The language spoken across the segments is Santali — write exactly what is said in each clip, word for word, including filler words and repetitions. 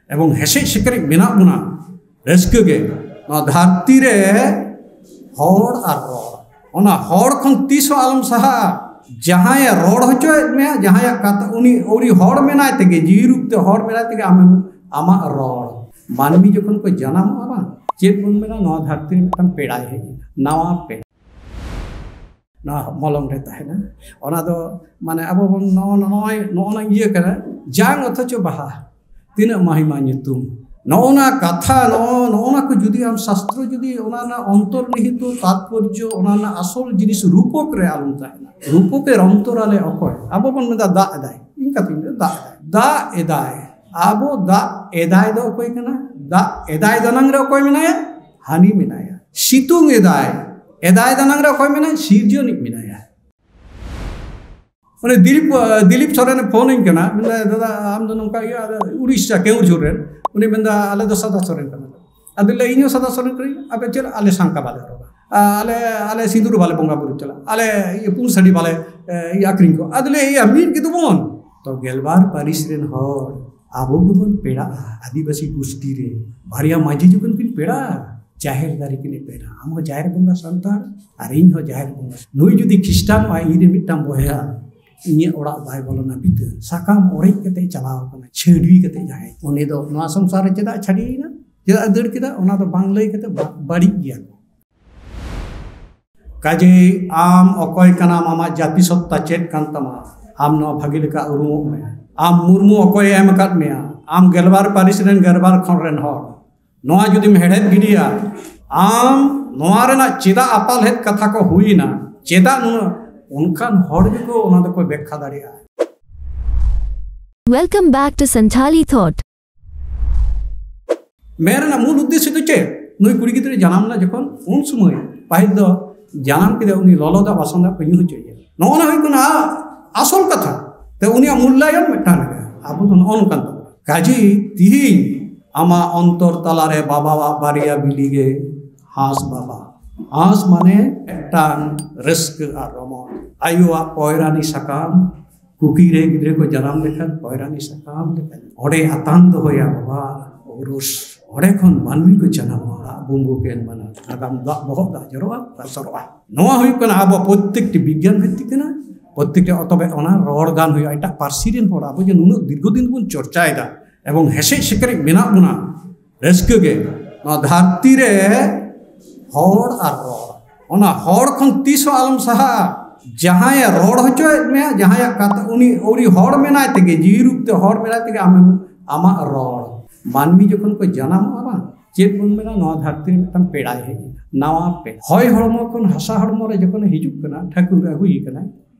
ᱮᱵᱚᱝ ᱦᱮᱥᱮᱡ ᱥᱮᱠᱨᱮᱡ ᱢᱮᱱᱟᱜ ᱵᱚᱱᱟ, ᱨᱟᱹᱥᱠᱟᱹ ᱜᱮ᱾ ᱱᱚᱣᱟ ᱫᱷᱟᱹᱨᱛᱤ ᱨᱮ ᱦᱚᱲ ᱟᱨ ᱨᱚᱲ, ᱚᱱᱟ ᱦᱚᱲ ᱠᱷᱚᱱ ᱛᱤᱥ ᱦᱚᱸ ᱟᱞᱚᱢ ᱥᱟᱦᱟᱜᱼᱟ᱾ ᱡᱟᱦᱟᱸᱭᱮ ᱨᱚᱲ ᱦᱚᱪᱚᱭᱮᱫ ᱢᱮᱭᱟ, ᱡᱟᱦᱟᱸᱭᱟᱜ ᱠᱟᱛᱷᱟ, ᱩᱱᱤ, ᱩᱱᱤ ᱦᱚᱲ ᱢᱮᱱᱟᱭ ᱛᱮᱜᱮ, ᱡᱤᱣᱤ ᱨᱩᱯ ᱛᱮ ᱦᱚᱲ ᱢᱮᱱᱟᱭ ᱛᱮᱜᱮ ᱟᱢᱮᱢ, ᱟᱢᱟᱜ ᱨᱚᱲ᱾ ᱢᱟᱹᱱᱢᱤ ᱡᱚᱠᱷᱚᱱ ᱠᱚ ᱡᱟᱱᱟᱢᱚᱜᱼᱟ ᱵᱟᱝ, ᱪᱮᱫ ᱵᱚᱱ ᱢᱮᱱᱟ, ᱱᱚᱣᱟ ᱫᱷᱟᱹᱨᱛᱤ ᱨᱮ ᱢᱤᱫᱴᱟᱝ ᱯᱮᱲᱟᱭ ᱦᱮᱡ ᱮᱱᱟ, ᱱᱟᱣᱟ ᱯᱮᱲᱟ᱾ ᱱᱚᱣᱟ ᱢᱚᱞᱚᱝ ᱨᱮ ᱛᱟᱦᱮᱱᱟ᱾ ᱚᱱᱟ ᱫᱚ ᱢᱟᱱᱮ ᱟᱵᱚ ᱵᱚᱱ ᱱᱚᱜᱼᱚ ᱱᱚᱜᱼᱚᱭ, ᱱᱚᱜᱼᱚ ᱱᱚᱣᱟ ᱤᱭᱟᱹ ᱠᱟᱱᱟ, ᱡᱟᱝ ᱚᱛᱷᱚᱪᱚ ᱵᱟᱦᱟ, ᱛᱤᱱᱟᱹᱜ ᱢᱟᱦᱤᱢᱟ ᱧᱩᱛᱩᱢ᱾ ᱱᱚᱜᱼᱚ ᱱᱟ ᱠᱟᱛᱷᱟ, ᱱᱚᱜᱼᱚ, ᱱᱚᱜᱼᱚ ᱱᱟ ᱠᱚ ᱡᱩᱫᱤ ᱟᱢ ᱥᱟᱥᱛᱨᱚ ᱡᱩᱫᱤ ᱚᱱᱟ ᱨᱮᱱᱟᱜ ᱚᱱᱛᱚᱨᱱᱤᱦᱤᱛᱚ ᱛᱟᱛᱯᱚᱨᱡᱚ, ᱚᱱᱟ ᱨᱮᱱᱟᱜ ᱟᱥᱚᱞ ᱡᱤᱱᱤᱥ ᱨᱩᱯᱚᱠ ᱨᱮ ᱟᱞᱚᱢ ᱛᱟᱦᱮᱱᱟ᱾ ᱨᱩᱯᱚᱠᱮ ᱨᱚᱱᱛᱚᱨᱟᱞᱮ ᱚᱠᱚᱭ? ᱟᱵᱚ ᱵᱚᱱ ᱢᱮᱱᱫᱟ ᱫᱟᱜ ᱮᱫᱟᱭ, ᱤᱧ ᱠᱟᱛᱷᱟᱧ ᱢᱮᱱᱫᱟ ᱫᱟᱜ ᱮᱫᱟᱭ, ᱫᱟᱜ ᱮᱫᱟᱭ᱾ ᱟᱵᱚ ᱫᱟᱜ ᱮᱫᱟᱭ ᱫᱚ ᱚᱠᱚᱭ ᱠᱟᱱᱟ? ᱫᱟᱜ ᱮᱫᱟᱭ ᱫᱟᱱᱟᱝ ᱨᱮ ᱚᱠᱚᱭ ᱢᱮᱱᱟᱭᱟ? ᱦᱟᱹᱱᱤ ᱢᱮᱱᱟᱭᱟ᱾ ᱥᱤᱛᱩᱝ ᱮᱫᱟᱭ, ᱮᱫᱟᱭ ᱫᱟᱱᱟᱝ ᱨᱮ ᱚᱠᱚᱭ ᱢᱮᱱᱟᱭᱟ? ᱥᱤᱨᱡᱚᱱᱤᱡ ᱢᱮᱱᱟᱭᱟ᱾ ᱩᱱᱤ ᱫᱤᱞᱤᱯ, ᱫᱤᱞᱤᱯ ᱥᱚᱨᱮᱱᱮ ᱯᱷᱳᱱᱟᱹᱧ ᱠᱟᱱᱟ, ᱢᱮᱱᱫᱟᱭ, "ᱫᱟᱫᱟ, ᱟᱢ ᱫᱚ ᱱᱚᱝᱠᱟ ᱤᱭᱟᱹ, ᱟᱫᱚ ᱩᱲᱤᱥᱥᱟ ᱠᱮᱣᱩᱨ ᱡᱷᱳᱨ ᱨᱮᱱ", ᱩᱱᱤ ᱢᱮᱱᱫᱟ, "ᱟᱞᱮ ᱫᱚ ᱥᱟᱫᱟ ᱥᱚᱨᱮᱱ ᱠᱟᱱᱟᱞᱮ᱾" ᱟᱫᱚ ᱞᱟᱹᱭ, "ᱤᱧ ᱦᱚᱸ ᱥᱟᱫᱟ ᱥᱚᱨᱮᱱ ᱠᱟᱹᱱᱟᱹᱧ, ᱟᱯᱮ ᱪᱮᱫ ᱟᱞᱮ ᱥᱟᱝᱠᱟ ᱵᱟᱞᱮ ᱦᱚᱨᱚᱜᱟ, ᱟᱞᱮ, ᱟᱞᱮ ᱥᱤᱸᱫᱩᱨ ᱵᱟᱞᱮ ᱵᱚᱸᱜᱟ ᱵᱩᱨᱩ ᱪᱟᱞᱟᱜ, ᱟᱞᱮ ᱤᱭᱟᱹ ᱯᱩᱸᱰ ᱥᱟᱹᱰᱤ ᱵᱟᱞᱮ, ᱮ, ᱤᱭᱟᱹ ᱟᱹᱠᱷᱨᱤᱧ ᱠᱚ᱾" ᱟᱫᱚ ᱞᱟᱹᱭ, "ᱮᱭᱟ, ᱢᱤᱫ ᱜᱮ ᱫᱚᱵᱚᱱ ᱛᱚ, ᱜᱮᱞᱵᱟᱨ ᱯᱟᱹᱨᱤᱥ ᱨᱮᱱ ᱦᱚᱲ ᱟᱵᱚ ᱜᱮᱵᱚᱱ ᱯᱮᱲᱟᱜᱼᱟ, ᱟᱹᱫᱤᱵᱟᱹᱥᱤ ᱜᱩᱥᱴᱤ ᱨᱮ ᱵᱟᱨᱭᱟ ᱢᱟᱹᱡᱷᱤ ᱡᱚᱠᱷᱚᱱ ᱠᱤᱱ ᱯᱮᱲᱟᱜᱼᱟ, ᱡᱟᱦᱮᱨ ᱫᱟᱨᱮ ᱠᱤᱱ ᱮᱯᱮᱨᱟ, ᱟᱢ ᱦᱚᱸ ᱡᱟᱦᱮᱨ ᱵᱚᱸᱜᱟ ᱥᱟᱱᱛᱟᱲ ᱟᱨ ᱤᱧ ᱦᱚᱸ ᱡᱟᱦᱮᱨ ᱵᱚᱸᱜᱟ᱾ ᱱᱩᱭ ᱡᱩᱫᱤ ᱠᱷᱨᱤᱥᱴᱟᱱᱚᱜᱼᱟᱭ, ᱤᱧ ᱨᱮᱱ ᱢᱤᱫᱴᱟᱝ ᱵᱚᱭᱦᱟ ᱤᱧᱟᱹᱜ ᱚᱲᱟᱜ ᱵᱟᱭ ᱵᱚᱞᱚᱱᱟ ᱵᱷᱤᱛᱟᱹᱨ, ᱥᱟᱠᱟᱢ ᱚᱲᱮᱡ ᱠᱟᱛᱮ ᱪᱟᱞᱟᱣ ᱟᱠᱟᱱᱟ, ᱪᱷᱟᱹᱰᱣᱤ ᱠᱟᱛᱮ ᱡᱟᱦᱟᱸᱭ, ᱩᱱᱤ ᱫᱚ ᱱᱚᱣᱟ ᱥᱚᱝᱥᱟᱨ ᱨᱮ ᱪᱮᱫᱟᱜ ᱪᱷᱟᱹᱰᱣᱤᱭᱮᱱᱟ, ᱪᱮᱫᱟᱜ ᱮ ᱫᱟᱹᱲ ᱠᱮᱫᱟ, ᱚᱱᱟ ᱫᱚ ᱵᱟᱝ ᱞᱟᱹᱭ ᱠᱟᱛᱮ ᱵᱟ-, ᱵᱟᱹᱲᱤᱡ ᱜᱮᱭᱟ ᱠᱚ᱾ ᱠᱟᱡᱮᱭ ᱟᱢ ᱚᱠᱚᱭ ᱠᱟᱱᱟᱢ, ᱟᱢᱟᱜ ᱡᱟᱹᱛᱤ ᱥᱚᱛᱛᱟ ᱪᱮᱫ ᱠᱟᱱ ᱛᱟᱢᱟ, ᱟᱢ ᱱᱚᱣᱟ ᱵᱷᱟᱹᱜᱤ ᱞᱮᱠᱟ ᱩᱨᱩᱢᱚᱜ ᱢᱮ᱾ ᱟᱢ ᱢᱩᱨᱢᱩ ᱚᱠᱚᱭᱮ ᱮᱢ ᱟᱠᱟᱫ ᱢᱮᱭᱟ, ᱟᱢ ᱜᱮᱞᱵᱟᱨ ᱯᱟᱹᱨᱤᱥ ᱨᱮᱱ ᱜᱮᱞᱵᱟᱨ ᱠᱷᱚᱸᱰ ᱨᱮᱱ ᱦᱚᱲ, ᱱᱚᱣᱟ ᱡᱩᱫᱤᱢ ᱦᱮᱲᱦᱮᱫ ᱜᱤᱰᱤᱭᱟ, ᱟᱢ ᱱᱚᱣᱟ ᱨᱮᱱᱟᱜ ᱪᱮᱫᱟᱜ ᱟᱯᱟᱞ ᱦᱮᱡ ᱠᱟᱛᱷᱟ ᱠᱚ ᱦᱩᱭᱮᱱᱟ, ᱪᱮᱫᱟᱜ ᱱᱩᱱᱟᱹᱜ, ᱚᱱᱠᱟᱱ ᱦᱚᱲ ᱜᱮᱠᱚ ᱚᱱᱟ ᱫᱚᱠᱚ ᱵᱮᱠᱠᱷᱟ ᱫᱟᱲᱮᱭᱟᱜᱼᱟ᱾ Welcome back to Santhali Thought. ᱢᱮᱱ ᱨᱮᱱᱟᱜ ᱢᱩᱞ ᱩᱫᱽᱫᱮᱥᱥᱚ ᱫᱚ ᱪᱮᱫ? ᱱᱩᱭ ᱠᱩᱲᱤ ᱜᱤᱫᱽᱨᱟᱹ ᱡᱟᱱᱟᱢ ᱞᱮᱱᱟ ᱡᱚᱠᱷᱚᱱ, ᱩᱱ ᱥᱚᱢᱚᱭ ᱯᱟᱹᱦᱤᱞ ᱫᱚ ᱡᱟᱱᱟᱢ ᱠᱮᱫᱮ, ᱩᱱᱤ ᱞᱚᱞᱚ ᱫᱟᱜ ᱵᱟᱥᱟᱝ ᱫᱟᱜ ᱠᱚ ᱧᱩ ᱦᱚᱪᱚᱭᱮᱭᱟ᱾ ᱱᱚᱜᱼᱚ ᱱᱟ ᱦᱩᱭᱩᱜ ᱠᱟᱱᱟ ᱟᱥᱚᱞ ᱠᱟᱛᱷᱟ᱾ ᱛᱮ ᱩᱱᱤᱭᱟᱜ ᱢᱩᱞᱞᱟᱭᱚᱱ ᱢᱤᱫᱴᱟᱝ ᱨᱮᱜᱮ᱾ ᱟᱵᱚ ᱫᱚ ᱱᱚᱜᱼᱚ ᱱᱚᱝᱠᱟᱱ ᱛᱟᱵᱚᱱᱟ᱾ ᱠᱟᱡᱮ ᱛᱤᱦᱤᱧ ᱟᱢᱟᱜ ᱚᱱᱛᱚᱨ ᱛᱟᱞᱟᱨᱮ ᱵᱟᱵᱟᱣᱟᱜ ᱵᱟᱨᱭᱟ ᱵᱤᱞᱤ ᱜᱮ ᱦᱟᱸᱥ ᱵᱟᱵᱟ᱾ ᱦᱟᱸᱥ ᱢᱟᱱᱮ ᱢᱤᱫᱴᱟᱝ ᱨᱟᱹᱥᱠᱟᱹ ᱟᱨ ᱨᱚᱢᱚᱡᱽ᱾ ᱟᱭᱳᱣᱟᱜ ᱯᱚᱭᱨᱟᱱᱤ ᱥᱟᱠᱟᱢ, ᱠᱩᱠᱤ ᱨᱮ ᱜᱤᱫᱽᱨᱟᱹ ᱠᱚ ᱡᱟᱱᱟᱢ ᱞᱮᱠᱷᱟᱱ ᱯᱚᱭᱨᱟᱱᱤ ᱥᱟᱠᱟᱢ ᱞᱮᱠᱟ ᱚᱸᱰᱮ ᱟᱛᱟᱝ ᱫᱚᱦᱚᱭᱟ ᱵᱟᱵᱟ ᱩᱨᱩᱥ᱾ ᱚᱸᱰᱮ ᱠᱷᱚᱱ ᱢᱟᱹᱱᱢᱤ ᱠᱚ ᱡᱟᱱᱟᱢᱚᱜᱼᱟ᱾ ᱫᱟᱜ ᱵᱩᱢᱵᱩ ᱠᱮᱱ ᱢᱟᱱᱟ ᱱᱟᱜᱟᱢ, ᱫᱟᱜ ᱵᱚᱦᱚᱜ ᱫᱟᱜ ᱡᱚᱨᱚᱜᱼᱟ, ᱫᱟᱜ ᱥᱚᱨᱚᱜᱼᱟ᱾ ᱱᱚᱣᱟ ᱦᱩᱭᱩᱜ ᱠᱟᱱᱟ ᱟᱵᱚ ᱯᱨᱚᱛᱮᱠᱴᱤ ᱵᱤᱜᱽᱜᱟᱱ ᱵᱷᱤᱛᱛᱤ ᱠᱟᱱᱟ, ᱯᱨᱚᱛᱮᱠᱴᱤ᱾ ᱚ, ᱛᱚᱵᱮ ᱚᱱᱟ ᱨᱚᱲ ᱜᱟᱱ ᱦᱩᱭᱩᱜᱼᱟ᱾ ᱮᱴᱟᱜ ᱯᱟᱹᱨᱥᱤ ᱨᱮᱱ ᱦᱚᱲ, ᱟᱵᱚ ᱡᱮ ᱱᱩᱱᱟᱹᱜ ᱫᱤᱨᱜᱷᱚ ᱫᱤᱱ ᱵᱚᱱ ᱪᱚᱨᱪᱟᱭᱮᱫᱟ ᱮᱵᱚᱝ ᱦᱮᱥᱮᱡ ᱥᱮᱠᱨᱮᱡ ᱢᱮᱱᱟᱜ ᱵᱚᱱᱟ, ᱨᱟᱹᱥᱠᱟᱹ ᱜᱮ᱾ ᱱᱚᱣᱟ ᱫᱷᱟᱹᱨᱛᱤ ᱨᱮ ᱦᱚᱲ ᱟᱨ ᱨᱚᱲ, ᱚᱱᱟ ᱦᱚᱲ ᱠᱷᱚᱱ ᱛᱤᱥ ᱦᱚᱸ ᱟᱞᱚᱢ ᱥᱟᱦᱟᱜᱼᱟ᱾ ᱡᱟᱦᱟᱸᱭᱮ ᱨᱚᱲ ᱦᱚᱪᱚᱭᱮᱫ ᱢᱮᱭᱟ, ᱡᱟᱦᱟᱸᱭᱟᱜ ᱠᱟᱛᱷᱟ, ᱩᱱᱤ, ᱩᱱᱤ ᱦᱚᱲ ᱢᱮᱱᱟᱭ ᱛᱮᱜᱮ, ᱡᱤᱣᱤ ᱨᱩᱯ ᱛᱮ ᱦᱚᱲ ᱢᱮᱱᱟᱭ ᱛᱮᱜᱮ ᱟᱢᱮᱢ, ᱟᱢᱟᱜ ᱨᱚᱲ᱾ ᱢᱟᱹᱱᱢᱤ ᱡᱚᱠᱷᱚᱱ ᱠᱚ ᱡᱟᱱᱟᱢᱚᱜᱼᱟ ᱵᱟᱝ, ᱪᱮᱫ ᱵᱚᱱ ᱢᱮᱱᱟ, ᱱᱚᱣᱟ ᱫᱷᱟᱹᱨᱛᱤ ᱨᱮ ᱢᱤᱫᱴᱟᱝ ᱯᱮᱲᱟᱭ ᱦᱮᱡ ᱮᱱᱟ, ᱱᱟᱣᱟ ᱯᱮᱲᱟ᱾ ᱦᱚᱭ ᱦᱚᱲᱢᱚ ᱠᱷᱚᱱ ᱦᱟᱥᱟ ᱦᱚᱲᱢᱚ ᱨᱮ ᱡᱚᱠᱷᱚᱱᱮ ᱦᱤᱡᱩᱜ ᱠᱟᱱᱟ, ᱴᱷᱟᱹᱠᱩᱨ ᱟᱹᱜᱩᱭᱮ ᱠᱟᱱᱟᱭ,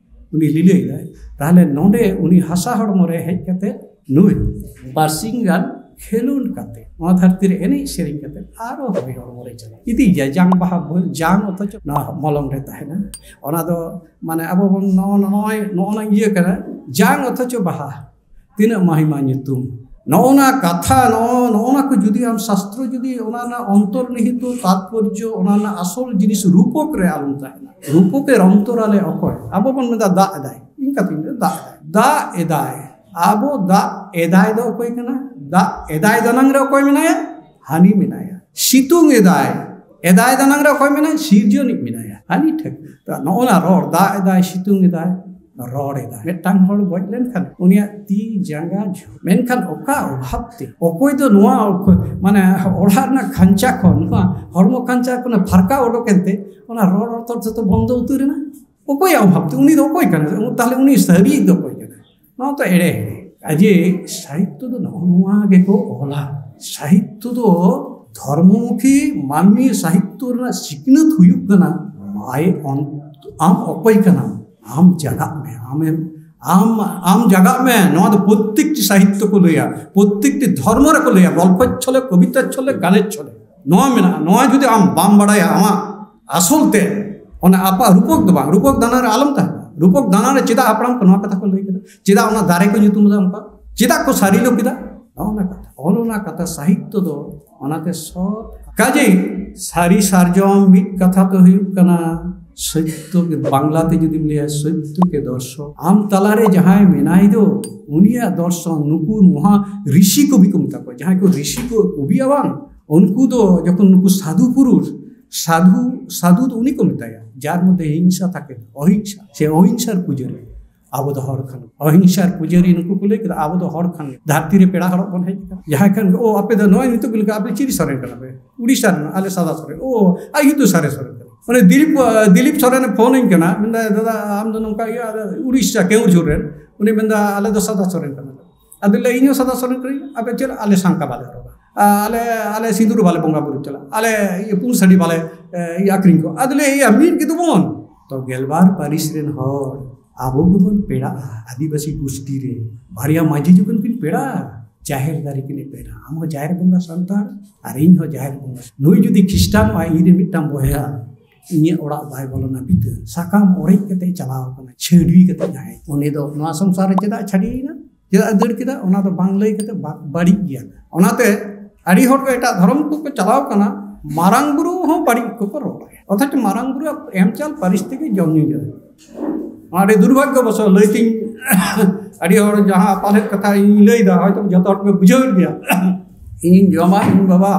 ᱩᱱᱤ ᱞᱤᱞᱟᱹᱭᱮᱫᱟᱭ, ᱛᱟᱦᱞᱮ ᱱᱚᱰᱮ ᱩᱱᱤ ᱦᱟᱥᱟ ᱦᱚᱲᱢᱚ ᱨᱮ ᱦᱮᱡ ᱠᱟᱛᱮ ᱱᱩᱭ ᱵᱟᱨᱥᱤᱧ ᱜᱟᱱ ᱠᱷᱮᱞᱳᱰ ᱠᱟᱛᱮ, ᱱᱚᱣᱟ ᱫᱷᱟᱹᱨᱛᱤ ᱨᱮ ᱮᱱᱮᱡ ᱥᱮᱨᱮᱧ ᱠᱟᱛᱮ ᱟᱨᱚ ᱦᱚᱭ ᱦᱚᱲᱢᱚ ᱨᱮ ᱪᱟᱞᱟᱜ ᱤᱫᱤᱭᱮᱭᱟ᱾ ᱡᱟᱝ ᱵᱟᱦᱟ ᱵᱚ-, ᱡᱟᱝ ᱚᱛᱷᱚᱪᱚ ᱱᱚᱣᱟ ᱢᱚᱞᱚᱝ ᱨᱮ ᱛᱟᱦᱮᱱᱟ᱾ ᱚᱱᱟ ᱫᱚ ᱢᱟᱱᱮ ᱟᱵᱚ ᱵᱚᱱ ᱱᱚᱜᱼᱚ ᱱᱚᱜᱼᱚᱭ ᱱᱚᱜᱼᱚ ᱱᱚᱣᱟ ᱤᱭᱟᱹ ᱠᱟᱱᱟ, ᱡᱟᱝ ᱚᱛᱷᱚᱪᱚ ᱵᱟᱦᱟ᱾ ᱛᱤᱱᱟᱹᱜ ᱢᱟᱦᱤᱢᱟ ᱧᱩᱛᱩᱢ᱾ ᱱᱚᱜᱼᱚ ᱱᱟ ᱠᱟᱛᱷᱟ, ᱱᱚᱜᱼᱚ, ᱱᱚᱜᱼᱚ ᱱᱟ ᱠᱚ ᱡᱩᱫᱤ ᱟᱢ ᱥᱟᱥᱛᱨᱚ ᱡᱩᱫᱤ ᱚᱱᱟ ᱨᱮᱱᱟᱜ ᱚᱱᱛᱚᱨᱱᱤᱦᱤᱛᱚ ᱛᱟᱛᱯᱚᱨᱡᱚ, ᱚᱱᱟ ᱨᱮᱱᱟᱜ ᱟᱥᱚᱞ ᱡᱤᱱᱤᱥ ᱨᱩᱯᱚᱠ ᱨᱮ ᱟᱞᱚᱢ ᱛᱟᱦᱮᱱᱟ᱾ ᱨᱩᱯᱚᱠᱮ ᱚᱱᱛᱚᱨᱟᱞᱮ ᱚᱠᱚᱭ? ᱟᱵᱚ ᱵᱚᱱ ᱢᱮᱱᱫᱟ ᱫᱟᱜ ᱮᱫᱟᱭ, ᱤᱧ ᱠᱟᱛᱷᱟᱧ ᱢᱮᱱᱫᱟ ᱫᱟᱜ ᱮᱫᱟᱭ, ᱫᱟᱜ ᱮᱫᱟᱭ᱾ ᱟᱵᱚ ᱫᱟᱜ ᱮᱫᱟᱭ ᱫᱚ ᱚᱠᱚᱭ ᱠᱟᱱᱟ? ᱫᱟᱜ ᱮᱫᱟᱭ ᱫᱟᱱᱟᱝ ᱨᱮ ᱚᱠᱚᱭ ᱢᱮᱱᱟᱭᱟ? ᱦᱟᱹᱱᱤ ᱢᱮᱱᱟᱭᱟ᱾ ᱥᱤᱛᱩᱝ ᱮᱫᱟᱭ, ᱮᱫᱟᱭ ᱫᱟᱱᱟᱝ ᱨᱮ ᱚᱠᱚᱭ ᱢᱮᱱᱟᱭᱟ? ᱥᱤᱨᱡᱚᱱᱤᱡ ᱢᱮᱱᱟᱭᱟ, ᱦᱟᱹᱱᱤ ᱴᱷᱮᱱ᱾ ᱛᱚ, ᱱᱚᱜᱼᱚ ᱱᱟ ᱨᱚᱲ, ᱫᱟᱜ ᱮᱫᱟᱭ, ᱥᱤᱛᱩᱝ ᱮᱫᱟᱭ, ᱨᱚᱲ ᱮᱫᱟᱭ᱾ ᱢᱤᱫᱴᱟᱝ ᱦᱚᱲ ᱜᱚᱡ ᱞᱮᱱᱠᱷᱟᱱ ᱩᱱᱤᱭᱟᱜ ᱛᱤ ᱡᱟᱸᱜᱟ ᱡᱷᱩ-, ᱢᱮᱱᱠᱷᱟᱱ ᱚᱠᱟ ᱚᱵᱷᱟᱵ ᱛᱮ ᱚᱠᱚᱭ ᱫᱚ ᱱᱚᱣᱟ ᱚᱠ-, ᱢᱟᱱᱮ ᱚᱲᱟᱜ ᱨᱮᱱᱟᱜ ᱠᱷᱟᱧᱪᱟ ᱠᱷᱚᱱ, ᱱᱚᱣᱟ ᱦᱚᱲᱢᱚ ᱠᱷᱟᱧᱪᱟ ᱠᱷᱚᱱ ᱯᱷᱟᱨᱠᱟ ᱚᱰᱚᱠ ᱮᱱᱛᱮ ᱚᱱᱟ ᱨᱚᱲ ᱨᱚᱲ ᱛᱚᱨ ᱡᱚᱛᱚ ᱵᱚᱱᱫᱚ ᱩᱛᱟᱹᱨ ᱮᱱᱟ? ᱚᱠᱚᱭᱟᱜ ᱚᱵᱷᱟᱵ ᱛᱮ? ᱩᱱᱤ ᱫᱚ ᱚᱠᱚᱭ ᱠᱟᱱᱟᱭ? ᱛᱟᱦᱞᱮ ᱩᱱᱤ ᱥᱟᱹᱨᱤᱭᱤᱡ ᱫᱚ ᱚᱠᱚᱭ ᱠᱟᱱᱟᱭ? ᱱᱚᱣᱟ ᱫᱚ ᱮᱲᱮ ᱮᱲᱮ᱾ ᱠᱟᱡᱮ ᱥᱟᱦᱤᱛᱛᱚ ᱫᱚ ᱱᱚᱜᱼᱚ ᱱᱚᱣᱟ ᱜᱮᱠᱚ ᱚᱞᱟ᱾ ᱥᱟᱦᱤᱛᱛᱚ ᱫᱚ ᱫᱷᱚᱨᱢᱚᱢᱩᱠᱷᱤ ᱢᱟᱹᱱᱢᱤ ᱥᱟᱦᱤᱛᱛᱚ ᱨᱮᱱᱟᱜ ᱥᱤᱠᱷᱱᱟᱹᱛ ᱦᱩᱭᱩᱜ ᱠᱟᱱᱟ᱾ ᱟᱭ ᱚᱱ-, ᱟᱢ ᱚᱠᱚᱭ ᱠᱟᱱᱟᱢ? ᱟᱢ ᱡᱟᱜᱟᱜ ᱢᱮ, ᱟᱢᱮᱢ, ᱟᱢ, ᱟᱢ ᱡᱟᱜᱟᱜ ᱢᱮ᱾ ᱱᱚᱣᱟ ᱫᱚ ᱯᱨᱚᱛᱮᱠᱴᱤ ᱥᱟᱦᱤᱛᱛᱚ ᱠᱚ ᱞᱟᱹᱭᱟ, ᱯᱨᱚᱛᱮᱠᱴᱤ ᱫᱷᱚᱨᱢᱚ ᱨᱮᱠᱚ ᱞᱟᱹᱭᱟ, ᱜᱚᱞᱯᱷᱚ ᱪᱷᱚᱞᱮ, ᱠᱚᱵᱤᱛᱟ ᱪᱷᱚᱞᱮ, ᱜᱟᱱᱮᱨ ᱪᱷᱚᱞᱮ᱾ ᱱᱚᱣᱟ ᱢᱮᱱᱟᱜᱼᱟ, ᱱᱚᱣᱟ ᱡᱩᱫᱤ ᱟᱢ ᱵᱟᱢ ᱵᱟᱲᱟᱭᱟ, ᱟᱢᱟᱜ ᱟᱥᱚᱞ ᱛᱮ ᱚᱱᱟ ᱟᱯᱟᱜ ᱨᱩᱯᱚᱠ ᱫᱚ ᱵᱟᱝ, ᱨᱩᱯᱚᱠ ᱫᱟᱱᱟ ᱨᱮ ᱟᱞᱚᱢ ᱛᱟᱦᱮᱱᱟ᱾ ᱨᱩᱯᱚᱠ ᱫᱟᱱᱟ ᱨᱮ ᱪᱮᱫᱟᱜ ᱦᱟᱯᱲᱟᱢ ᱠᱚ ᱱᱚᱣᱟ ᱠᱟᱛᱷᱟ ᱠᱚ ᱞᱟᱹᱭ ᱠᱮᱫᱟ? ᱪᱮᱫᱟᱜ ᱚᱱᱟ ᱫᱟᱨᱮ ᱠᱚ ᱧᱩᱛᱩᱢ ᱮᱫᱟ ᱚᱱᱠᱟ? ᱪᱮᱫᱟᱜ ᱠᱚ ᱥᱟᱹᱨᱤᱞᱳ ᱠᱮᱫᱟ? ᱱᱚᱜᱼᱚ ᱱᱟ ᱠᱟᱛᱷᱟ, ᱚᱞ ᱚᱱᱟ ᱠᱟᱛᱷᱟ ᱥᱟᱦᱤᱛᱛᱚ ᱫᱚ ᱚᱱᱟᱛᱮ ᱥᱚᱛ᱾ ᱠᱟᱡᱮᱭ ᱥᱟᱹᱨᱤ ᱥᱟᱨᱡᱚᱢ ᱢᱤᱫ ᱠᱟᱛᱷᱟ ᱫᱚ ᱦᱩᱭᱩᱜ ᱠᱟᱱᱟ, ᱥᱚᱛᱭᱚ ᱜᱮ, ᱵᱟᱝᱞᱟ ᱛᱮ ᱡᱩᱫᱤᱢ ᱞᱟᱹᱭᱟ, ᱥᱚᱛᱭᱚ ᱜᱮ ᱫᱚᱨᱥᱚᱱ᱾ ᱟᱢ ᱛᱟᱞᱟᱨᱮ ᱡᱟᱦᱟᱸᱭ ᱢᱮᱱᱟᱭ ᱫᱚ, ᱩᱱᱤᱭᱟᱜ ᱫᱚᱨᱥᱚᱱ, ᱱᱩᱠᱩ ᱢᱚᱦᱟ ᱨᱤᱥᱤ ᱠᱚᱵᱤ ᱠᱚ ᱢᱮᱛᱟ ᱠᱚᱣᱟ, ᱡᱟᱦᱟᱸᱭ ᱠᱚ ᱨᱤᱥᱤ ᱠᱚ ᱠᱚᱵᱤᱭᱟ ᱵᱟᱝ, ᱩᱱᱠᱩ ᱫᱚ ᱡᱚᱠᱷᱚᱱ ᱱᱩᱠᱩ ᱥᱟᱫᱷᱩ ᱯᱩᱨᱩᱥ, ᱥᱟᱫᱷᱩ, ᱥᱟᱫᱷᱩ ᱫᱚ ᱩᱱᱤ ᱠᱚ ᱢᱮᱛᱟᱭᱟ, ᱡᱟᱨ ᱢᱚᱫᱽᱫᱷᱮ ᱦᱤᱝᱥᱟ ᱛᱷᱟᱠᱮ, ᱚᱦᱤᱝᱥᱟ, ᱥᱮ ᱚᱦᱤᱝᱥᱟᱨ ᱯᱩᱡᱟᱹᱨᱤ᱾ ᱟᱵᱚ ᱫᱚ ᱦᱚᱲ ᱠᱟᱱᱟ, ᱚᱦᱤᱝᱥᱟᱨ ᱯᱩᱡᱟᱹᱨᱤ ᱱᱩᱠᱩ ᱠᱚ ᱞᱟᱹᱭ ᱠᱮᱫᱟ, ᱟᱵᱚ ᱫᱚ ᱦᱚᱲ ᱠᱟᱱ ᱜᱮ᱾ ᱫᱷᱟᱹᱨᱛᱤ ᱨᱮ ᱯᱮᱲᱟ ᱦᱚᱲᱚᱜ ᱵᱚᱱ ᱦᱮᱡ ᱟᱠᱟᱱᱟ᱾ ᱡᱟᱦᱟᱸᱭ ᱠᱷᱟᱱ, "ᱳ, ᱟᱯᱮ ᱫᱚ ᱱᱚᱜᱼᱚᱭ ᱱᱤᱛᱚᱜ ᱜᱮ ᱞᱮᱠᱟ, ᱟᱯᱮ ᱪᱤᱞᱤ ᱥᱚᱨᱮᱱ ᱠᱟᱱᱟ ᱯᱮ?" "ᱩᱲᱤᱥᱥᱟ ᱨᱮᱱ, ᱟᱞᱮ ᱥᱟᱫᱟ ᱥᱚᱨᱮᱱ᱾" "ᱳ, ᱟᱭᱩ ᱫᱚ ᱥᱟᱨᱮ ᱥᱚᱨᱮᱱ ᱠᱟᱱᱟ?" ᱢᱟᱱᱮ ᱫᱤᱞᱤᱯ, ᱫᱤᱞᱤᱯ ᱥᱚᱨᱮᱱᱮ ᱯᱷᱳᱱ ᱟᱹᱧ ᱠᱟᱱᱟ, ᱢᱮᱱᱫᱟ, "ᱫᱟᱫᱟ, ᱟᱢ ᱫᱚ ᱱᱚᱝᱠᱟ ᱤᱭᱟᱹ, ᱟᱫᱚ ᱩᱲᱤᱥᱥᱟ ᱠᱮᱣᱩᱡᱷᱩᱨ ᱨᱮᱱ?" ᱩᱱᱤ ᱢᱮᱱᱫᱟ, "ᱟᱞᱮ ᱫᱚ ᱥᱟᱫᱟ ᱥᱚᱨᱮᱱ ᱠᱟᱱᱟ ᱞᱮ᱾" ᱟᱫᱚ ᱞᱟᱹᱭ, "ᱤᱧ ᱦᱚᱸ ᱥᱟᱫᱟ ᱥᱚᱨᱮᱱ ᱠᱟᱹᱱᱟᱹᱧ, ᱟᱯᱮ ᱪᱮᱫ ᱟᱞᱮ ᱥᱟᱝᱠᱟ ᱵᱟᱞᱮ ᱦᱚᱨᱚᱜᱟ? ᱟ, ᱟᱞᱮ, ᱟᱞᱮ ᱥᱤᱸᱫᱩᱨ ᱵᱟᱞᱮ ᱵᱚᱸᱜᱟ ᱵᱩᱨᱩ ᱪᱟᱞᱟᱜᱼᱟ, ᱟᱞᱮ ᱤᱭᱟᱹ ᱯᱩᱸᱰ ᱥᱟᱹᱰᱤ ᱵᱟᱞᱮ, ᱮ, ᱤᱭᱟᱹ ᱟᱹᱠᱷᱨᱤᱧ ᱠᱚᱣᱟ?" ᱟᱫᱚ ᱞᱟᱹᱭ, "ᱤᱭᱟᱹ ᱢᱤᱫ ᱜᱮ ᱛᱟᱵᱚᱱ, ᱛᱚ ᱜᱮᱞᱵᱟᱨ ᱯᱟᱹᱨᱤᱥ ᱨᱮᱱ ᱦᱚᱲ ᱟᱵᱚ ᱜᱮᱵᱚᱱ ᱯᱮᱲᱟᱜᱼᱟ, ᱟᱹᱫᱤᱵᱟᱹᱥᱤ ᱜᱩᱥᱴᱤ ᱨᱮ ᱵᱟᱨᱭᱟ ᱢᱟᱹᱡᱷᱤ ᱡᱚᱠᱷᱚᱱ ᱠᱤᱱ ᱯᱮᱲᱟᱜᱼᱟ, ᱡᱟᱦᱮᱨ ᱫᱟᱨᱮ ᱠᱤᱱ ᱯᱮᱲᱟᱜᱼᱟ, ᱟᱢ ᱦᱚᱸ ᱡᱟᱦᱮᱨ ᱵᱚᱸᱜᱟ ᱥᱟᱱᱛᱟᱲ ᱟᱨ ᱤᱧ ᱦᱚᱸ ᱡᱟᱦᱮᱨ ᱵᱚᱸᱜᱟ᱾ ᱱᱩᱭ ᱡᱩᱫᱤ ᱠᱷᱨᱤᱥᱴᱟᱱᱚᱜᱼᱟᱭ, ᱤᱧ ᱨᱮᱱ ᱢᱤᱫᱴᱟᱝ ᱵᱚᱭᱦᱟ, ᱤᱧᱟᱹᱜ ᱚᱲᱟᱜ ᱵᱟᱭ ᱵᱚᱞᱚᱱᱟ ᱵᱷᱤᱛᱟᱹᱨ, ᱥᱟᱠᱟᱢ ᱚᱲᱮᱡ ᱠᱟᱛᱮ ᱪᱟᱞᱟᱣ ᱠᱟᱱᱟ, ᱪᱷᱟᱹᱰᱣᱤ ᱠᱟᱛᱮ ᱡᱟᱦᱟᱸᱭ, ᱩᱱᱤ ᱫᱚ ᱱᱚᱣᱟ ᱥᱚᱝᱥᱟᱨ ᱨᱮ ᱪᱮᱫᱟᱜ ᱪᱷᱟᱹᱰᱣᱤᱭᱮᱱᱟ? ᱪᱮᱫᱟᱜ ᱮ ᱫᱟᱹᱲ ᱠᱮᱫᱟ? ᱚᱱᱟ ᱫᱚ ᱵᱟᱝ ᱞᱟᱹᱭ ᱠᱟᱛᱮ ᱵᱟ-, ᱵᱟᱹᱲᱤᱡ ᱜᱮᱭᱟ᱾ ᱚᱱᱟᱛᱮ ᱟᱹᱰᱤ ᱦᱚᱲ ᱠᱚ ᱮᱴᱟᱜ ᱫᱷᱚᱨᱚᱢ ᱠᱚᱠᱚ ᱪᱟᱞᱟᱣ ᱠᱟᱱᱟ, ᱢᱟᱨᱟᱝ ᱵᱩᱨᱩ ᱦᱚᱸ ᱵᱟᱹᱲᱤᱡ ᱠᱚᱠᱚ ᱨᱚᱲᱟ, ᱚᱛᱷᱚᱪᱚ ᱢᱟᱨᱟᱝ ᱵᱩᱨᱩᱣᱟᱜ ᱮᱢ ᱪᱟᱞ ᱯᱟᱹᱨᱤᱥ ᱛᱮᱜᱮ ᱡᱚᱢ ᱧᱩ ᱡᱚᱢ᱾ ᱟᱹᱰᱤ ᱫᱩᱨᱵᱷᱟᱜᱽᱜᱚ ᱵᱚᱥᱚ ᱞᱟᱹᱭ ᱛᱤᱧ, ᱟᱹᱰᱤ ᱦᱚᱲ ᱡᱟᱦᱟᱸ ᱯᱟᱞᱮᱫ ᱠᱟᱛᱷᱟ ᱤᱧ ᱞᱟᱹᱭᱫᱟ, ᱦᱚᱭᱛᱳ ᱡᱚᱛᱚ ᱦᱚᱲ ᱯᱮ ᱵᱩᱡᱷᱟᱹᱣᱮᱫ ᱜᱮᱭᱟ᱾ ᱤᱧᱤᱧ ᱡᱚᱢᱟ, ᱤᱧ ᱵᱟᱵᱟ,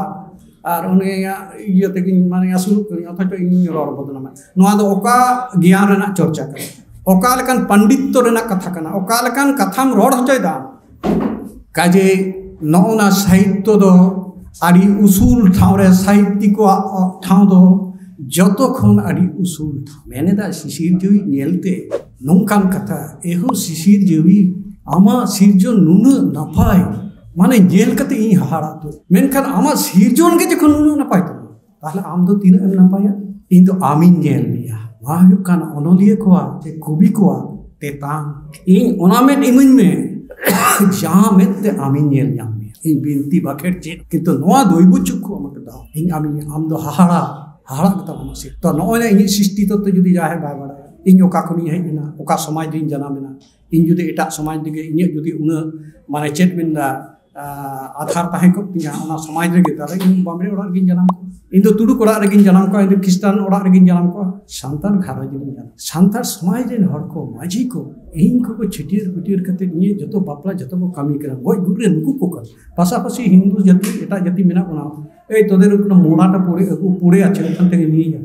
ᱟᱨ ᱩᱱᱤᱭᱟᱜ ᱤᱭᱟᱹ ᱛᱮᱜᱮᱧ, ᱢᱟᱱᱮ, ᱟᱹᱥᱩᱞᱚᱜ ᱠᱟᱹᱱᱟᱹᱧ, ᱚᱛᱷᱚᱪᱚ ᱤᱧᱤᱧ ᱨᱚᱲ ᱵᱚᱫᱱᱟᱢᱟ᱾ ᱱᱚᱣᱟ ᱫᱚ ᱚᱠᱟ ᱜᱮᱭᱟᱱ ᱨᱮᱱᱟᱜ ᱪᱚᱨᱪᱟ ᱠᱟᱱᱟ? ᱚᱠᱟ ᱞᱮᱠᱟᱱ ᱯᱟᱱᱰᱤᱛᱛᱚ ᱨᱮᱱᱟᱜ ᱠᱟᱛᱷᱟ ᱠᱟᱱᱟ? ᱚᱠᱟ ᱞᱮᱠᱟᱱ ᱠᱟᱛᱷᱟᱢ ᱨᱚᱲ ᱦᱚᱪᱚᱭᱮᱫᱟ? ᱠᱟᱡᱮ ᱱᱚᱜᱼᱚ ᱱᱟ ᱥᱟᱦᱤᱛᱛᱚ ᱫᱚ ᱟᱹᱰᱤ ᱩᱥᱩᱞ ᱴᱷᱟᱶ ᱨᱮ, ᱥᱟᱦᱤᱛᱛᱤᱠ ᱠᱚᱣᱟᱜ ᱴᱷᱟᱶ ᱫᱚ ᱡᱚᱛᱚ ᱠᱷᱚᱱ ᱟᱹᱰᱤ ᱩᱥᱩᱞ ᱴᱷᱟᱶ᱾ ᱢᱮᱱᱮᱫᱟ ᱥᱤᱥᱤᱨ ᱡᱤᱣᱤ ᱧᱮᱞᱛᱮ ᱱᱚᱝᱠᱟᱱ ᱠᱟᱛᱷᱟ, ᱮᱦᱳ ᱥᱤᱥᱤᱨ ᱡᱤᱣᱤ, ᱟᱢᱟᱜ ᱥᱤᱨᱡᱚᱱ ᱱᱩᱱᱟᱹᱜ ᱱᱟᱯᱟᱭ, ᱢᱟᱱᱮ ᱧᱮᱞ ᱠᱟᱛᱮ ᱤᱧ ᱦᱟᱦᱟᱲᱟᱜ ᱩᱛᱟᱹᱨ᱾ ᱢᱮᱱᱠᱷᱟᱱ ᱟᱢᱟᱜ ᱥᱤᱨᱡᱚᱱ ᱜᱮ ᱡᱚᱠᱷᱚᱱ ᱱᱩᱱᱟᱹᱜ ᱱᱟᱯᱟᱭ ᱛᱟᱢᱟ, ᱛᱟᱦᱞᱮ ᱟᱢ ᱫᱚ ᱛᱤᱱᱟᱹᱜ ᱮᱢ ᱱᱟᱯᱟᱭᱟ? ᱤᱧ ᱫᱚ ᱟᱢᱤᱧ ᱧᱮᱞ ᱢᱮᱭᱟ᱾ ᱱᱚᱣᱟ ᱦᱩᱭᱩᱜ ᱠᱟᱱᱟ ᱚᱱᱚᱞᱤᱭᱟᱹ ᱠᱚᱣᱟᱜ ᱥᱮ ᱠᱚᱵᱤ ᱠᱚᱣᱟᱜ ᱛᱮᱛᱟᱝ᱾ ᱤᱧ ᱚᱱᱟ ᱢᱮᱫ ᱤᱢᱟᱹᱧ ᱢᱮ, ᱡᱟᱦᱟᱸ ᱢᱮᱫ ᱛᱮ ᱟᱢᱤᱧ ᱧᱮᱞ ᱧᱟᱢ ᱢᱮᱭᱟ᱾ ᱤᱧ ᱵᱤᱱᱛᱤ ᱵᱟᱠᱷᱮᱲ ᱪᱮᱫ, ᱠᱤᱱᱛᱩ ᱱᱚᱣᱟ ᱫᱚᱭᱵᱚ ᱪᱚᱠᱠᱷᱩ ᱟᱢᱟᱜ ᱫᱟᱣ᱾ ᱤᱧ ᱟᱢᱤᱧ, ᱟᱢ ᱫᱚ ᱦᱟᱦᱟᱲᱟ, ᱦᱟᱦᱟᱲᱟᱜ ᱜᱮᱛᱟᱢ ᱟᱢᱟᱜ ᱥᱤᱨ-, ᱛᱚ ᱱᱚᱜᱼᱚᱭ ᱱᱟ ᱤᱧᱟᱹᱜ ᱥᱨᱤᱥᱴᱤ ᱛᱚᱛᱛᱚ ᱡᱩᱫᱤ ᱡᱟᱦᱟᱸᱭ ᱵᱟᱭ ᱵᱟᱲᱟᱭᱟ, ᱤᱧ ᱚᱠᱟ ᱠᱷᱚᱱᱤᱧ ᱦᱮᱡ ᱮᱱᱟ, ᱚᱠᱟ ᱥᱚᱢᱟᱡᱽ ᱨᱤᱧ ᱡᱟᱱᱟᱢ ᱮᱱᱟ, ᱤᱧ ᱡᱩᱫᱤ ᱮᱴᱟᱜ ᱥᱚᱢᱟᱡᱽ ᱨᱮᱜᱮ ᱤᱧᱟᱹᱜ ᱡᱩᱫᱤ ᱩᱱᱟᱹᱜ, ᱢᱟᱱᱮ, ᱪᱮᱫ ᱢᱮᱱᱫᱟ, ᱟᱫᱷᱟᱨ ᱛᱟᱦᱮᱸ ᱠᱚᱜ ᱛᱤᱧᱟ ᱚᱱᱟ ᱥᱚᱢᱟᱡᱽ ᱨᱮᱜᱮ, ᱛᱟᱦᱞᱮ ᱤᱧ ᱵᱟᱢᱵᱽᱲᱮ ᱚᱲᱟᱜ ᱨᱮᱜᱤᱧ ᱡᱟᱱᱟᱢ ᱠᱚᱜᱼᱟ, ᱤᱧ ᱫᱚ ᱛᱩᱲᱩᱠ ᱚᱲᱟᱜ ᱨᱮᱜᱤᱧ ᱡᱟᱱᱟᱢ ᱠᱚᱜᱼᱟ, ᱤᱧ ᱫᱚ ᱠᱷᱨᱤᱥᱴᱟᱱ ᱚᱲᱟᱜ ᱨᱮᱜᱤᱧ ᱡᱟᱱᱟᱢ ᱠᱚᱜᱼᱟ, ᱥᱟᱱᱛᱟᱲ ᱥᱚᱢᱟᱡᱽ ᱨᱮᱱ ᱦᱚᱲ ᱠᱚ, ᱢᱟᱹᱡᱷᱤ ᱠᱚ, ᱤᱧ ᱠᱚᱠᱚ ᱪᱷᱟᱹᱴᱭᱟᱹᱨ ᱯᱟᱹᱴᱭᱟᱹᱨ ᱠᱟᱛᱮ ᱱᱤᱭᱟᱹ ᱡᱚᱛᱚ ᱵᱟᱯᱞᱟ ᱡᱚᱛᱚ ᱠᱚ ᱠᱟᱹᱢᱤ ᱠᱟᱱᱟ, ᱜᱚᱡ ᱜᱩᱨ ᱨᱮ ᱱᱩᱠᱩ ᱠᱚ ᱠᱟᱱᱟ᱾ ᱯᱟᱥᱟᱯᱟᱥᱤ ᱦᱤᱱᱫᱩ ᱡᱟᱹᱛᱤ, ᱮᱴᱟᱜ ᱡᱟᱹᱛᱤ ᱢᱮᱱᱟᱜ ᱵᱚᱱᱟ, ᱮᱭ ᱛᱚᱫᱮᱨ ᱩᱯᱨᱮ ᱢᱚᱲᱟᱴᱟ ᱯᱚᱲᱮ ᱟᱹᱜᱩ ᱯᱚᱲᱮ ᱟᱪᱷᱮ ᱠᱷᱟᱱ ᱛᱮᱜᱮ ᱱᱤᱭᱟᱹ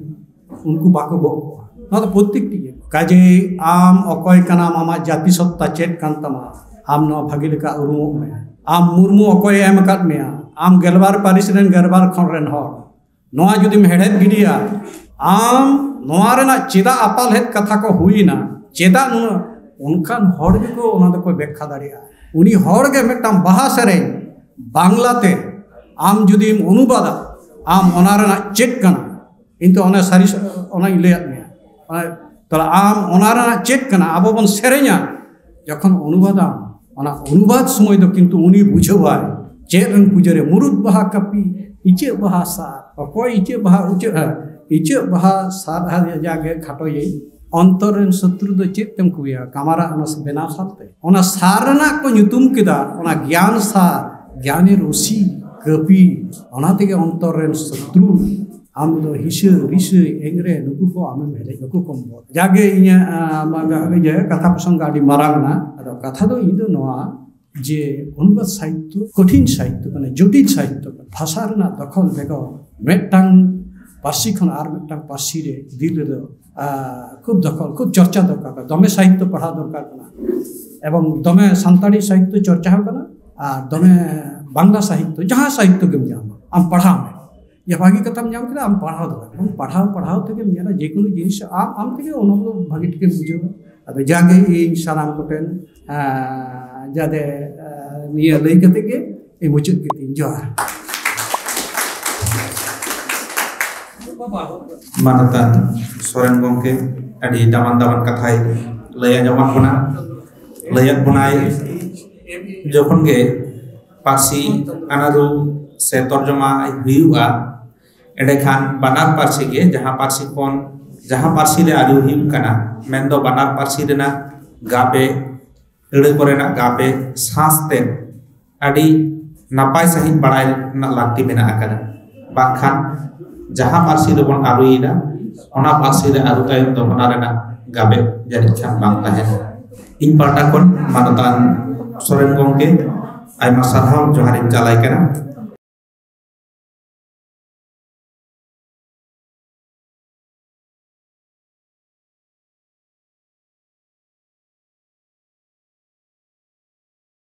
ᱩᱱᱠᱩ ᱵᱟᱠᱚ ᱜᱚᱜ ᱠᱚᱣᱟ᱾ ᱱᱚᱣᱟ ᱫᱚ ᱯᱨᱚᱛᱮᱠᱴᱤ ᱜᱮ᱾ ᱠᱟᱡᱮᱭ ᱟᱢ ᱚᱠᱚᱭ ᱠᱟᱱᱟᱢ, ᱟᱢᱟᱜ ᱡᱟᱹᱛᱤ ᱥᱚᱛᱛᱟ ᱪᱮᱫ ᱠᱟᱱ ᱛᱟᱢᱟ, ᱟᱢ ᱱᱚᱣᱟ ᱵᱷᱟᱹᱜᱤ ᱞᱮᱠᱟ ᱩᱨᱩᱢᱚᱜ ᱢᱮ᱾ ᱟᱢ ᱢᱩᱨᱢᱩ ᱚᱠᱚᱭᱮ ᱮᱢ ᱟᱠᱟᱫ ᱢᱮᱭᱟ? ᱟᱢ ᱜᱮᱞᱵᱟᱨ ᱯᱟᱹᱨᱤᱥ ᱨᱮᱱ ᱜᱮᱞᱵᱟᱨ ᱠᱷᱚᱸᱰ ᱨᱮᱱ ᱦᱚᱲ᱾ ᱱᱚᱣᱟ ᱡᱩᱫᱤᱢ ᱦᱮᱲᱦᱮᱫ ᱜᱤᱰᱤᱭᱟ, ᱟᱢ ᱱᱚᱣᱟ ᱨᱮᱱᱟᱜ ᱪᱮᱫᱟᱜ ᱟᱯᱟᱞᱦᱮᱫ ᱠᱟᱛᱷᱟ ᱠᱚ ᱦᱩᱭᱮᱱᱟ, ᱪᱮᱫᱟᱜ ᱱᱩᱱᱟᱹᱜ, ᱚᱱᱠᱟᱱ ᱦᱚᱲ ᱜᱮᱠᱚ ᱚᱱᱟ ᱫᱚᱠᱚ ᱵᱮᱠᱠᱷᱟ ᱫᱟᱲᱮᱭᱟᱜᱼᱟ᱾ ᱩᱱᱤ ᱦᱚᱲ ᱜᱮ ᱢᱤᱫᱴᱟᱝ ᱵᱟᱦᱟ ᱥᱮᱨᱮᱧ ᱵᱟᱝᱞᱟᱛᱮ ᱟᱢ ᱡᱩᱫᱤᱢ ᱚᱱᱩᱵᱟᱫᱟ, ᱟᱢ ᱚᱱᱟ ᱨᱮᱱᱟᱜ ᱪᱮᱫ ᱠᱟᱱᱟ? ᱤᱧ ᱛᱚ ᱚᱱᱟ ᱥᱟᱹᱨᱤ ᱥᱟ-, ᱚᱱᱟᱧ ᱞᱟᱹᱭᱟᱫ ᱢᱮᱭᱟ᱾ ᱚᱱᱟ, ᱛᱟᱦᱞᱮ ᱟᱢ ᱚᱱᱟ ᱨᱮᱱᱟᱜ ᱪᱮᱫ ᱠᱟᱱᱟ? ᱟᱵᱚ ᱵᱚᱱ ᱥᱮᱨᱮᱧᱟ, ᱡᱚᱠᱷᱚᱱ ᱚᱱᱩᱵᱟᱫᱟᱢ, ᱚᱱᱟ ᱚᱱᱩᱵᱟᱫ ᱥᱚᱢᱚᱭ ᱫᱚ ᱠᱤᱱᱛᱩ ᱩᱱᱤ ᱵᱩᱡᱷᱟᱹᱣᱟᱭ ᱪᱮᱫ ᱨᱮᱱ ᱯᱩᱡᱟᱹᱨᱮ, ᱢᱩᱨᱩᱫ ᱵᱟᱦᱟ ᱠᱟᱹᱯᱤ, ᱤᱪᱟᱹᱜ ᱵᱟᱦᱟ ᱥᱟᱨ, ᱚᱠᱚᱭ ᱤᱪᱟᱹᱜ ᱵᱟᱦᱟ ᱩᱪᱟᱹᱜ, ᱦᱮᱸ, ᱤᱪᱟᱹᱜ ᱵᱟᱦᱟ ᱥᱟᱨ, ᱦᱮᱸ, ᱡᱟᱜᱮ ᱠᱷᱟᱴᱚᱭᱟᱹᱧ, ᱚᱱᱛᱚᱨ ᱨᱮᱱ ᱥᱚᱛᱨᱩ ᱫᱚ ᱪᱮᱫ ᱛᱮᱢ ᱠᱩᱭᱟ? ᱠᱟᱢᱟᱨᱟᱜ ᱚᱱᱟ ᱵᱮᱱᱟᱣ ᱥᱟᱨ ᱛᱮ᱾ ᱚᱱᱟ ᱥᱟᱨ ᱨᱮᱱᱟᱜ ᱠᱚ ᱧᱩᱛᱩᱢ ᱠᱮᱫᱟ, ᱚᱱᱟ ᱜᱮᱭᱟᱱ ᱥᱟᱨ, ᱜᱮᱭᱟᱱᱤ ᱨᱚᱥᱤ, ᱠᱟᱹᱯᱤ, ᱚᱱᱟ ᱛᱮᱜᱮ ᱚᱱᱛᱚᱨ ᱨᱮᱱ ᱥᱚᱛᱨᱩ ᱟᱢ ᱫᱚ ᱦᱤᱥᱟᱹ, ᱨᱤᱥᱟᱹ, ᱮᱝᱨᱮ, ᱱᱩᱠᱩ ᱠᱚ ᱟᱢᱮᱢ ᱦᱮᱰᱮᱡ, ᱱᱩᱠᱩ ᱠᱚᱢ ᱵᱚᱫ᱾ ᱡᱟᱜᱮ ᱤᱧᱟᱹᱜ, ᱟᱸ, ᱟᱢᱟᱜ ᱤᱭᱟᱹ ᱠᱟᱛᱷᱟ ᱯᱨᱚᱥᱚᱝᱜ ᱟᱹᱰᱤ ᱢᱟᱨᱟᱝ ᱮᱱᱟ᱾ ᱟᱫᱚ ᱠᱟᱛᱷᱟ ᱫᱚ ᱤᱧ ᱫᱚ ᱱᱚᱣᱟ ᱡᱮ ᱚᱱᱩᱵᱟᱫ ᱥᱟᱦᱤᱛᱛᱚ ᱠᱚᱴᱷᱤᱱ ᱥᱟᱦᱤᱛᱛᱚ ᱠᱟᱱᱟ, ᱡᱚᱴᱤᱞ ᱥᱟᱦᱤᱛᱛᱚ ᱠᱟᱱᱟ᱾ ᱵᱷᱟᱥᱟ ᱨᱮᱱᱟᱜ ᱫᱚᱠᱷᱚᱞ ᱵᱮᱜᱚᱨ ᱢᱤᱫᱴᱟᱝ ᱯᱟᱹᱨᱥᱤ ᱠᱷᱚᱱ ᱟᱨ ᱢᱤᱫᱴᱟᱝ ᱯᱟᱹᱨᱥᱤ ᱨᱮ ᱤᱫᱤ ᱨᱮᱫᱚ, ᱟᱸ, ᱠᱷᱩᱵ ᱫᱚᱠᱷᱚᱞ, ᱠᱷᱩᱵ ᱪᱚᱨᱪᱟ ᱫᱚᱨᱠᱟᱨ ᱠᱟᱱᱟ, ᱫᱚᱢᱮ ᱥᱟᱦᱤᱛᱛᱚ ᱯᱟᱲᱦᱟᱣ ᱫᱚᱨᱠᱟᱨ ᱠᱟᱱᱟ᱾ ᱮᱵᱚᱝ ᱫᱚᱢᱮ ᱥᱟᱱᱛᱟᱲᱤ ᱥᱟᱦᱤᱛᱛᱚ ᱪᱚᱨᱪᱟ ᱦᱚᱸ ᱠᱟᱱᱟ, ᱟᱨ ᱫᱚᱢᱮ ᱵᱟᱝᱞᱟ ᱥᱟᱦᱤᱛᱛᱚ, ᱡᱟᱦᱟᱸ ᱥᱟᱦᱤᱛᱛᱚ ᱜᱮᱢ ᱧᱟᱢᱟ, ᱟᱢ ᱯᱟᱲᱦᱟᱣ ᱢᱮ᱾ ᱡᱮ ᱵᱷᱟᱹᱜᱤ ᱠᱟᱛᱷᱟᱢ ᱧᱟᱢ ᱠᱮᱫᱟ, ᱟᱢ ᱯᱟᱲᱦᱟᱣ ᱫᱚ ᱵᱟᱝ᱾ ᱟᱢ ᱯᱟᱲᱦᱟᱣ, ᱯᱟᱲᱦᱟᱣ ᱛᱮᱜᱮᱢ ᱧᱮᱞᱟ, ᱡᱮ ᱠᱳᱱᱳ ᱡᱤᱱᱤᱥ ᱟᱢ, ᱟᱢ ᱛᱮᱜᱮ ᱚᱱᱟ ᱫᱚ ᱵᱷᱟᱹᱜᱤ ᱴᱷᱤᱠᱮᱢ ᱵᱩᱡᱷᱟᱹᱣᱟ᱾ ᱟᱫᱚ ᱡᱟᱜᱮ ᱤᱧ ᱥᱟᱱᱟᱢ ᱠᱚᱴᱷᱮᱱ, ᱟᱸ, ᱡᱟᱛᱮ, ᱟᱸ, ᱱᱤᱭᱟᱹ ᱞᱟᱹᱭ ᱠᱟᱛᱮ ᱜᱮ ᱤᱧ ᱢᱩᱪᱟᱹᱫ ᱠᱮᱫᱤᱧ᱾ ᱡᱚᱦᱟᱨ᱾ ᱢᱟᱱᱚᱛᱟᱱ ᱥᱚᱨᱮᱱ ᱜᱚᱢᱠᱮ ᱟᱹᱰᱤ ᱫᱟᱢᱟᱱ ᱫᱟᱢᱟᱱ ᱠᱟᱛᱷᱟᱭ ᱞᱟᱹᱭ ᱟᱸᱡᱚᱢᱟᱫ ᱵᱚᱱᱟ, ᱞᱟᱹᱭᱟᱫ ᱵᱚᱱᱟᱭ᱾ ᱡᱚᱠᱷᱚᱱ ᱜᱮ ᱯᱟᱹᱨᱥᱤ ᱟᱹᱱᱟᱹᱨᱩ ᱥᱮ ᱛᱚᱨᱡᱚᱢᱟ ᱦᱩᱭᱩᱜᱼᱟ, ᱮᱸᱰᱮᱠᱷᱟᱱ ᱵᱟᱱᱟᱨ ᱯᱟᱹᱨᱥᱤ ᱜᱮ, ᱡᱟᱦᱟᱸ ᱯᱟᱹᱨᱥᱤ ᱠᱷᱚᱱ ᱡᱟᱦᱟᱸ ᱯᱟᱹᱨᱥᱤ ᱨᱮ ᱟᱹᱨᱩ ᱦᱩᱭᱩᱜ ᱠᱟᱱᱟ, ᱢᱮᱱᱫᱚ ᱵᱟᱱᱟᱨ ᱯᱟᱹᱨᱥᱤ ᱨᱮᱱᱟᱜ ᱜᱟᱵᱮ, ᱟᱹᱲᱟᱹ ᱠᱚᱨᱮᱱᱟᱜ ᱜᱟᱵᱮ ᱥᱟᱶᱛᱮ ᱟᱹᱰᱤ ᱱᱟᱯᱟᱭ ᱥᱟᱺᱦᱤᱡ ᱵᱟᱲᱟᱭ ᱨᱮᱱᱟᱜ ᱞᱟᱹᱠᱛᱤ ᱢᱮᱱᱟᱜ ᱟᱠᱟᱫᱟ᱾ ᱵᱟᱝᱠᱷᱟᱱ ᱡᱟᱦᱟᱸ ᱯᱟᱹᱨᱥᱤ ᱨᱮᱵᱚᱱ ᱟᱹᱨᱩᱭᱮᱫᱟ, ᱚᱱᱟ ᱯᱟᱹᱨᱥᱤ ᱨᱮ ᱟᱹᱨᱩ ᱛᱟᱭᱚᱢ ᱫᱚ ᱚᱱᱟ ᱨᱮᱱᱟᱜ ᱜᱟᱵᱮ ᱡᱟᱹᱱᱤᱡ ᱠᱷᱟᱱ ᱵᱟᱝ ᱛᱟᱦᱮᱱᱟ᱾ ᱤᱧ ᱯᱟᱦᱴᱟ ᱠᱷᱚᱱ ᱢᱟᱱᱚᱛᱟᱱ ᱥᱚᱨᱮᱱ ᱜᱚᱢᱠᱮ ᱟᱭᱢᱟ ᱥᱟᱨᱦᱟᱣ ᱡᱚᱦᱟᱨᱤᱧ ᱪᱟᱞᱟᱭ ᱠᱟᱱᱟ᱾